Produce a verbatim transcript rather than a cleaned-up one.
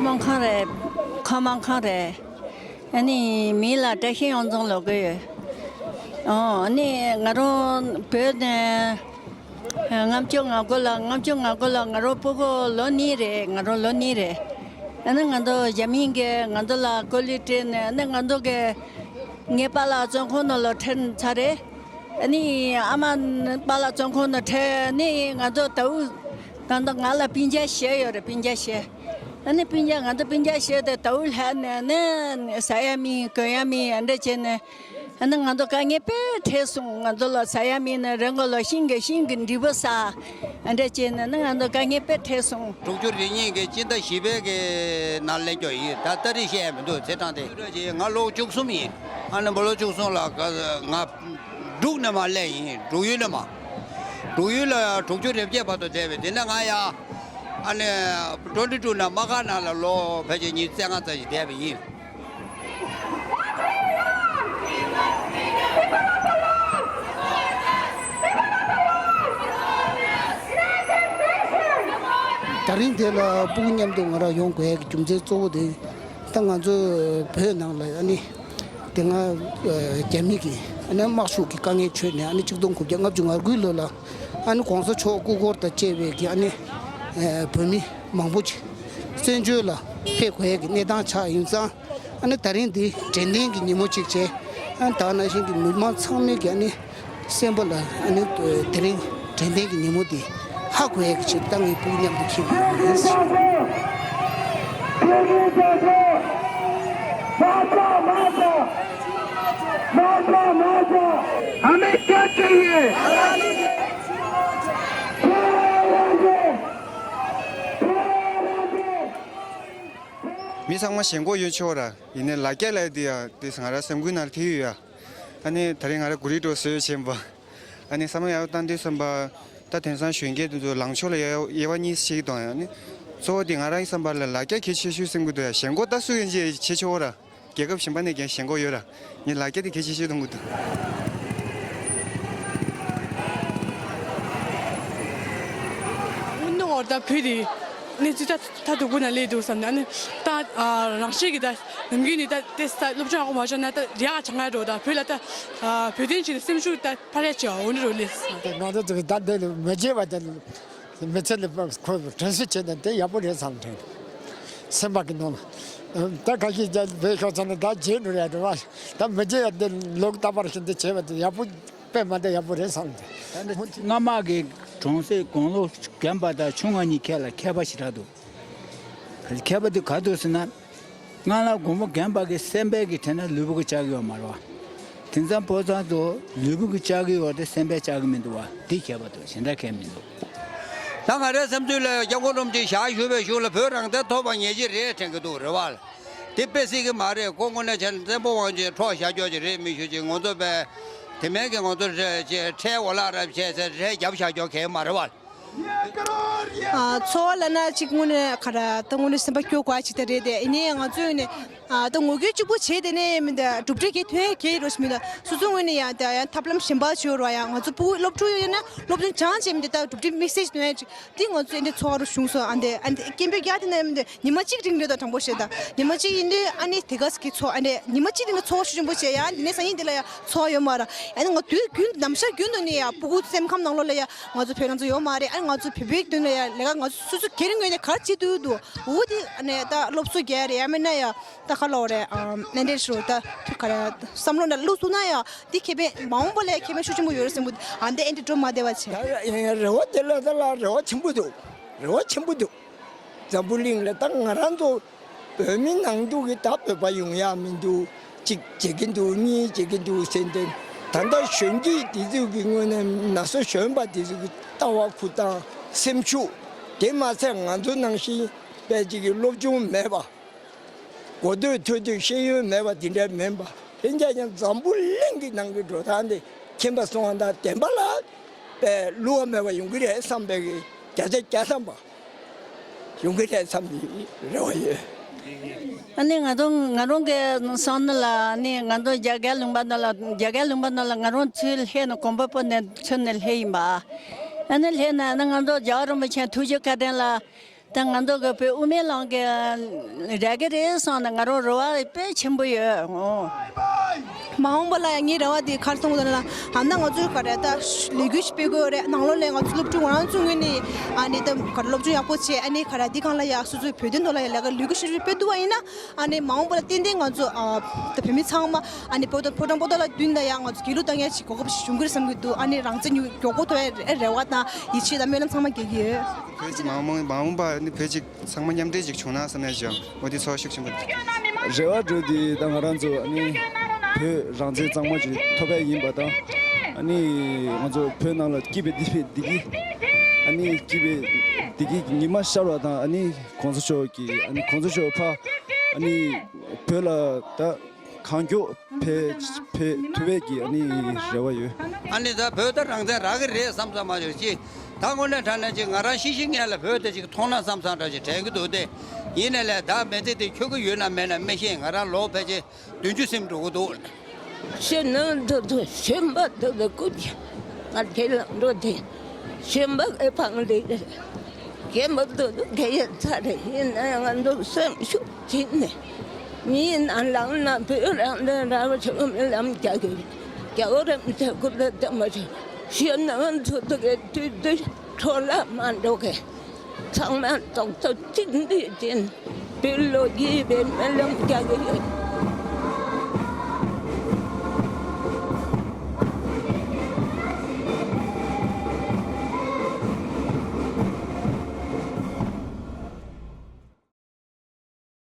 མང་ཁང་རེད། ཁ་མང་ཁང་རེད། ཨ་ནི་མི་ལ་བཀྲ་ཤིས་གཡང་འཛོམས་ལོག་གི་ཡོད། ཨོ་ཨ་ནི་ང་རང་བོད་ནས་ལྔ་བཅུ་ང་དགུ་ལ་ལྔ་བཅུ་ང་དགུ་ལ་ང་རང་སྤུ་གུ་ལོ་གཉིས་རེད། ང་རང་ལོ་གཉིས་རེད། ཨ་ནི་ང་ཚོ་རྒྱ་མི་གིས་ང་ཚོ་ལ་ཀོ་ལི་སྤྲད་ནས། ཨ་ནི་ང་ཚོ་གི་ངའི་པཱ་ལགས་བཙོན་ཁང་ནང་ལ་ཁྲིད་ཚར་རེད། ཨ་ནི་ཨ་མ་པཱ་ལགས་བཙོན་ཁང་ནང་ཁྲིད། ཨ་ནི་ང་ཚོ་ད་འུ་ད་ལྟ་ང་ལ་སྤུན་ཀྱག་བཞི་ཡོད་རེད། སྤུན་ཀྱག་བཞི། ཨ་ནི་སྤུན་ཀྱག་ང་ཚོ་སྤུན་ཀྱག་བཞི་དེ་ད་འུ་ལྷག་ནས་ནི་ཟ་ཡ་མེད། གོན་ཡ་མེད། ཨ་འདྲ་བྱས་ནས། ཨ་ནི་ང་ཚོ་དཀའ་ངལ་དཔེ་འཕྲད་སོང་། ང་ཚོ་ལ་ཟ་ཡ་མེད་ནས་རི་མགོ་ལ་ཤིང་གི་ཤིང་གི་འབྲས་བུ་ཟ། ཨ་འདྲ་བྱས་ནས་ནི་ང་ཚོ་དཀའ་ངལ་དཔེ་འཕྲད་སོང་། དྲུག་ཅུ་རེ་གཉིས་ཀྱི་སྤྱི་ཟླ་བཞི་པའི་གི་ནང་སླེབས་ཀྱི་ཡིན། ད་ཏ་རིག་བཤད་ཡ་མི་འདུག་ཚེས་གྲངས་དེ། ང་ལོ་བཅུ་གསུམ་ཡིན། ཨ་ནི་མི་ལོ་བཅུ་གསུམ་ལ་ང་འབྲུག་ནས་མར་སླེབས་ཡིན། འབྲུག་ཡུལ་ནས་མར། འབྲུག་ཡུལ་ལ་དྲུག་ཅུ་རེ་བརྒྱད་བར་དུ་བསྡད་པས། དེ་ནས་ང་ཡ་ཨ་ནི་ཊོན་ཊི་ཊུ་ནས་དམག་སྒར་ནང་ལ་ལོ་ཕལ་ཆེར་ཉི་ཤུ་རྩ་ལྔ་ཙམ་ཞིག་བསྡད་པ་ཡིན། ད་རིང་དེ་ལ་སྤུ་གུ་མཉམ་དུ་ང་རང་ཡོང་དགོས་ཡག་གི་རྒྱུ་མཚན་གཙོ་བོ་དེ། ད་ང་ཚོ་བོད་ནང་ལ་ཨ་ནི་དེ་སྔ་རྒྱ་མི་གི་ཨ་ནི་དམག་ཤུགས་ཀྱི་དཀའ་ངལ་ཁྲོད་ནས། ཨ་ནི་ཆིག་སྟོང་དགུ་བརྒྱ་ལྔ་བཅུ་ང་དགུའི་ལོ་ལ་ཨ་ནི་གོང་ས་མཆོག་སྐུ་འཁོར་དང་བཅས་པའི་གི་ཨ་ནི་བོད་མི་མང་པོ་ཅིག་བཙན་བྱོལ་ལ་ཕེབས་དགོས་ཡག་གི་གནས་སྟངས་ཆགས་ཡིན་ཙང་། ཨ་ནི་ད་རིང་འདི་དྲན་རྟེན་གྱི་ཉིན་མོ་གཅིག་བྱས། ཨ་ནི་ད་ག་ནང་བཞིན་གྱི་མི་མང་ཚང་མས་ཀྱི་ཨ་ནི་སེམས་པ་ལ་ཨ་ནི་དེ་རིང་དྲན་རྟེན་གྱི་ཉིན་མོ་འདི་ཧ་གོ་ཡག་གི་ཆེད་དུ་ད་ངས་སྤུ་གུ་མཉམ་དུ་འཁྱེར་གྱི་ཡོད་རེད། हमें क्या चाहिए? མི་ཚང་མ་ཞེན་ཁོག་ཡོད་ཆོག་ར། ཡིན་ནའི་ལ་རྒྱ་ལབ་དེ་ཡ་དེ་ང་རང་སེམས་འགུལ་ནང་ལ་ཐེབས་ཡོད་ཡ། ཨ་ནི་ད་རིང་ང་རང་གུ་རི་ཏོ་བཟོས་ཕྱིན་པ། ཨ་ནི་བསམ་བློ་ཡག་པོ་བཏང་དུས་ཙམ་པ། ད་དེང་སང་གཞོན་སྐྱེས་དེ་ཚོ་ལངས་ཕྱོགས་ལ་དབྱེ་དབྱེ་བ་གཉིས་ཤིག་གཏོང་ཡ། ཨ་ནི་གཙོ་བོ་དེ་ང་རང་གི་བསམ་པ་ལ་ལ་རྒྱ་གལ་ཆེ་ཤོས་སེམས་འགུལ་འདུག་ཡ། ཞེན་ཁོག་ད་སུ་ཡིན་ཅེས་བྱེད་ཆོག་ར། རྒྱལ་ཁབ་གཞན་པ་ནས་ཀྱང་ཞེན་ཁོག་ཡོད་ར། ངས་ལ་རྒྱ་དེ་གལ་ཆེ་ཤོས་མཐོང་གི་འདུག་དབུ་ནོར་དང་བོད་དེ་གནས་ཚུལ་ད་ད་སྡུག་པོ་ན་སླེབས་འདུག་བསམ་ནས། ཨ་ནི་ད་ཨ་རང་བཞིན་གྱི་ད་ནམ་རྒྱུན་ནས་ད་དེ་ས་སློབ་སྦྱོང་ཡག་པོ་མ་བྱུང་ན་ད་རེ་བ་བྱང་ང་འགྲོ། ད་བོད་ལ་ད་ཨ་བོད་དོན་ཆེད་དུ་སེམས་ཤུགས་ད་འཕར་ཡ་བྱེད་འོ་འདྲ་རུ་སླེབས་སོང་། ང་ཚོ་ཚོ་ད་འདི་ལ་མི་བརྗེད་པ་དེ། མི་ཚེ་ལ་ཁོ་དྲན་གསོ་བྱས་ན་དེ་ཡག་པོ་རེད་བསམ་དྲན། སེམས་པ་གི་ནང་ལ། ད་ཁ་ཤས་ཀྱང་བོད་ཤོག་ཚ་ན་ད་བརྗེད་འགྲོ་ཡ་འགྲོ་བ། ད་མི་བརྗེད་ཡ་དེ་ལོག་ལྟ་བར་ཤིན་ཏུ་བྱས་པ་དེ་ཡག་པོ་དཔེ་མ་དེ་ཡག་པོ་རེད་བསམ་དྲན། སྔ་མ་གི་གྲོང་གསེབ་དགུང་ལོ་རྒན་པ་དང་ཆུང་བ་གཉིས་ཁྱད་ལ་ཁྱད་པར་ཞེ་དྲག་འདུག་ཁྱད་པར་དེ་ག་འདུག་ཟེར་ན། སྔ་ལ་དགོང་མོ་རྒན་པ་གི་སེམས་པའི་གི་དྲན་ན་ལུས་པོ་གི་བཅག་གི་ཡོད་མ་རེད་བ། དེང་སང་ཕོ་ཚང་ཚོ་ལུས་པོ་གི་བཅག་གི་ཡོད་དེ་སེམས་པའི་བཅག་གི་མི་འདུག་བ། འདི་ཁྱད་པར་འདུག་གཞན་དག་གང་མི་འདུག་ད་ང་རའི་བསམ་ཚུལ་ལ་སྐྱབས་མགོན་རིན་པོ་ཆེ་ཞལ་བཞུགས་པའི་གཞུག་ལ་བོད་རང་བཙན་ཐོབ་པ་ངེས་ཅན་རེད་དྲན་གི་འདུག་རེད་བ། དེ་དཔེ་སྲིད་གི་མ་རེད། ཁོ་དངོས་གནས་བྱས་ན་བཙན་པོ་དབང་ཆེན་འཕྲོག་བཞག་རྒྱུ་ཅིག་རེད། མི་ཞུ་ཅིག་ང་ཚོ་པས་དེ་མིན་གི་ང་ཚོ་ཁྲལ་འོ་ལག་རབ་བྱས་ཚེ་ཁྲལ་རྒྱབ་བཞག་རྒྱུ་གལ་མ་རེད་བ། ཨ་ཚོར་བ་ལབ་ན་གཅིག་དངོས་གནས་ག་རེ་ད་དངོས་གནས་སེམས་པ་སྐྱོ་དགོས་ཅིག་ད་རེད་དེ། ཡིན་ནའི་ང་ཚོའི་ངོས་ནས་ཨ་ད་ངོ་རྒོལ་གཅིག་པུ་བྱས་དེ་ནས་མི་འདུག་གྲུབ་འབྲས་གས་ཐོན་གས་རོ་ཞིག་མི་འདུག་སོ་སོའི་ངོས་ནས་ཡང་ད་ཡང་ཐབས་ལམ་གཞན་པ་བྱོས་རོགས། ཡང་ང་ཚོ་སྤུ་གུ་སློབ་ཕྲུག་ཡོད་ན་སློབ་སྦྱོང་སྦྱངས་བྱས་མི་འདུག་ད་གྲུབ་འབྲས་དམིགས་བསལ་ཞིག་ཐོན་ཡ་ཅིག་འདི་ང་ཚོ་ཨ་འདྲས་ཚོར་བ་རུ་བྱུང་སོང་། ཨ་འདྲས་ཨ་འདྲས་སྐད་འབོད་རྒྱག་དེ་ནས་མི་འདུག་ཉི་མ་གཅིག་རིང་རེད་དོ། དྲང་པོ་བཤད་ད་ཉི་མ་གཅིག་ཡིན་དུས་ཨ་ནི་དེ་ག་ཟེ་གི་ཚོགས་ཨ་འདྲས་ཉི་མ་གཅིག་རིང་གི་ཚོགས་ཞུ་ཆེན་པོ་བྱས་ཡང་འདི་ནས་སང་ཉིན་འདི་ལ་ཡང་ཚོགས་ཡོད་མ་རེད། ཨ་ནི་ང་དུས་རྒྱུན་ནམ་ཞག་རྒྱུན་དུ་ནི་ཡང་སྤུ་གུ་སེམས་ཁམས་ནང་ལོགས་ལ་ཡང་ང་ཚོ་བོད་རང་ཚོ་ཡོད་མ་རེད། ཨ་ནི་ང་ཚོ་བོད་པའི་དོན་ལ་ཡང་ལས་ཀ་ང་ཚོ་སོ་སོ་སྒེར་ངོས་ནས་ག་རེ་བྱེད་ཐུབ་འདུག་འོ་དེ་ཨ་ནི་ད་སློབ་གསོ་རྒྱག་རེད། ཡང་མིན་ན་ཡང་ད་ག་ལབ་རེད། ཨ་ནི་འདྲས་ཞུ་ད་ག་རེ་བསམ་བློ་ནང་བླུགས་སོང་ན་ཡང་འདི་ཁེ་ཕན་མ་འོངས་པ་ལ་ཡང་ཁེ་ཕན་ཤུགས་ཆེན་པོ་ཡོད་རེད་བསམ་གི་འདུག་ཨ་འདི་ཨ་འདྲས་འགྲོ་མ་བདེ་བ་བྱས། ད་ཡང་རེ་བ་དེ་ལ་ད་ལ་རེ་བ་ཆེན་པོ་འདུག་རེ་བ་ཆེན་པོ་འདུག་འཛམ་བུ་གླིང་ལ་ད་ང་རང་ཚོ་བོད་མི་ནང་དུ་གི་ད་བོད་པ་ཡོང་ཡ་མི་འདུག་གཅིག་བྱེད་ཀྱི་འདུག་གཉིས་བྱེད་ཀྱི་འདུག་ཟེར་ཏེ། ད་ལྟ་གཞོན་སྐྱེས་དེ་ཚོ་གི་ངོས་ནས་ན་སོ་གཞོན་པ་དེ་ཚོ་གི་ལྟ་བ་ཁུ་ཐང་སེམས་ཤུགས་དེ་མ་ཚད་ང་ཚོ་ནང་བཞིན་དཔེ་ཅིག་གི་སློབ་སྦྱོང་མེད་པ། གོ་ཐོས་ཐོས་ཐོས་ཤེས་ཡོན་མེད་པ་དེ་འདྲ་མིན་པ། དེ་འདྲ་ཡང་འཛམ་བུ་གླིང་གི་ནང་གི་འགྲོ་སྟངས་དེ་མཁྱེན་པ་སོང་བ་དང་བདེན་པ་ལ་དཔེ་བསླུ་བ་མེད་པ་ཡོང་གི་རེད་བསམ་པའི་གི་བརྒྱ་ཆ་བརྒྱ་བསམ་པ། ཡོང་གི་རེད་བསམ་པའི་རེ་བ་ཡོད། ཨ་ནི་ང་རང་ང་རང་གི་བསམ་ནི་ལ་ནི་ང་ཚོ་རྒྱ་རྒྱ་ལུང་པ་ནང་ལ་རྒྱ་རྒྱ་ལུང་པ་ནང་ལ་ང་རང་ཚུར་སླེབས་ནས་གོམ་པ་སྤོས་ནས་ཚུར་ནས་སླེབས་ཡིན་པ། ཨ་ནི་སླེབས་ནས་ཨ་ནི་ང་ཚོ་རྒྱལ་བ་རིན་པོ་ཆེ་ཐུགས་རྗེ་བཀའ་དྲིན་ལ་ ད་ང་ཚོ་གི་བོད་དབུ་མའི་ལམ་གི་རག་གི་རེད་བསམ་ན་ང་རང་རེ་བ་དཔེ་ཆེན་པོ་ཡོད། ཨོ། མ་འོངས་པ་ལ་ཡང་ངའི་རེ་བ་དེ་ག་རེ་གཏོང་དགོས་ན། ཨ་ན་ང་ཚོའི་ག་རེ་ད་ལས་འགུལ་ཞིག་སྤེལ་དགོས་རེད། ནང་ལོགས་ནས་ང་ཚོ་སློབ་ཕྲུག་ང་རང་ཚོའི་ངོས་ནས་ཨ་ནི་ད་ག་རེ་སློབ་སྦྱོང་ཡག་པོ་བྱས། ཨ་ནི་ག་རེ་འདི་སྒང་ལ་ཡ་སོ་སོའི་བོད་དོན་ཐོག་ལ་ཡ་ལས་ཀ་ལས་འགུལ་ཞིག་སྤེལ་ཐུབ་པ་ཡིན་ན། ཨ་ནི་མ་འོངས་པ་ལ་ཏན་ཏན་ང་ཚོ་ཨ་ད་བོད་མི་ཚང་མ་ཨ་ནི་བོད་དོན་ཕོ་བྲང་པོ་ཏ་ལ་མདུན་ལ་ཡ་ང་ཚོ་སྒྱིད་ལུག་བཏང་ཡ་ཞིག་གོ་སྐབས་ཤིག་བྱུང་གི་རེད་བསམ་གྱི་འདུག་ཨ་ནི་རང་བཙན་མྱུར་མགྱོགས་པོ་ཐོབ་ཡ་རེ་རེ་བ་དང་ཡིད་ཆེས་དང་སྨོན་ལམ་ཚང་མ་རྒྱག་གི་ཡོད། བོད་ཀྱི་མ་འོངས་མ་འོངས་པ་ནི་བོད་ཅིག་ཚང་མ་མཉམ་འབྲེལ་ཅིག་བྱུང་ན་བསམ་ཡ་ཅིག་འོ་དེ་ཚོར་བ་ཤུགས་ཆེན་པོ་འདུག་རེ་བ་འདྲ་དེ་ད་ང་རང་ཚོ་ཨ་ནི་བོད་རང་བཙན་གཙང་མ་ཅིག་ཐོབ་ཡ་ཡིན་པ་དང་། ཨ་ནི་ང་ཚོ་བོད་ནང་ལ་སྐྱིད་པའི་བདེ་བའི་བདེ་སྐྱིད། ཨ་ནི་སྐྱིད་པའི་བདེ་སྐྱིད་ཀྱི་ཉི་མ་ཤར་བ་དང་། ཨ་ནི་གོང་ས་མཆོག་གིས་ཨ་ནི་གོང་ས་མཆོག་ཕ་ཨ་ནི་བོད་ལ་ད་གང་མགྱོགས་ཕེབས་ཕེབས་ཐུབ་པའི་གི་ཨ་ནི་རེ་བ་ཡོད། ཨ་ནི་ད་བོད་ད་རང་བཙན་རག་གི་རེད་བསམ་བསམ་མ་བྱུང་ཅི། ད་དངོས་གནས་དྲང་གནས་ཅི་ང་རང་ཤི་ཤི་ངན་ལ་བོད་དེ་ཅིག་མཐོང་ན་བསམ་བསམ་འདྲ་ཅིག་དྲན་གི་འདུག་སྟེ། ཡིན་ནའི་ལས་ད་མི་ཚེ་དེ་འཁྱོལ་གི་ཡོད་ན་མེད་ན་མི་ཤེས། ང་རང་ལོ་ཕལ་ཆེར་བདུན་ཅུ་ཟིན་འགྲོ་གི་འདུག་ཤི་ན་འདི་ཚོ་ཤི་མ་འདི་ཚོ་སྐུ་ཅི། ང་དེ་ལ་འགྲོ་དེ་ཤི་མ་གི་ཕང་ལེ་རེད། ཤི་མ་འདི་ཚོ་གི་ཡ་ཚ་རེད། ཡིན་ན་ང་ཚོ་སེམས་ཤུགས་བྱིན་ནས་མིའི་ནང་ལངས་ན་བོད་རང་བཙན་རང་ཆོག་མི་ལམ་རྒྱག་གི་རྒྱ་བོ་རམ་ཆ་ཀུ་ལ་ད་མ་ཆོག་ཤི་ན་ང་ཚོ་འདི་གི་དུས་དུས་འཕྲོ་བརླག་མ་འགྲོ་གི། ཚང་མ་རྡོག་རྩ་གཅིག་སྒྲིལ་ཅན་བོད་ལོ་རྒྱུས་པའི་སྨོན་ལམ་རྒྱག་གི་ཡོད།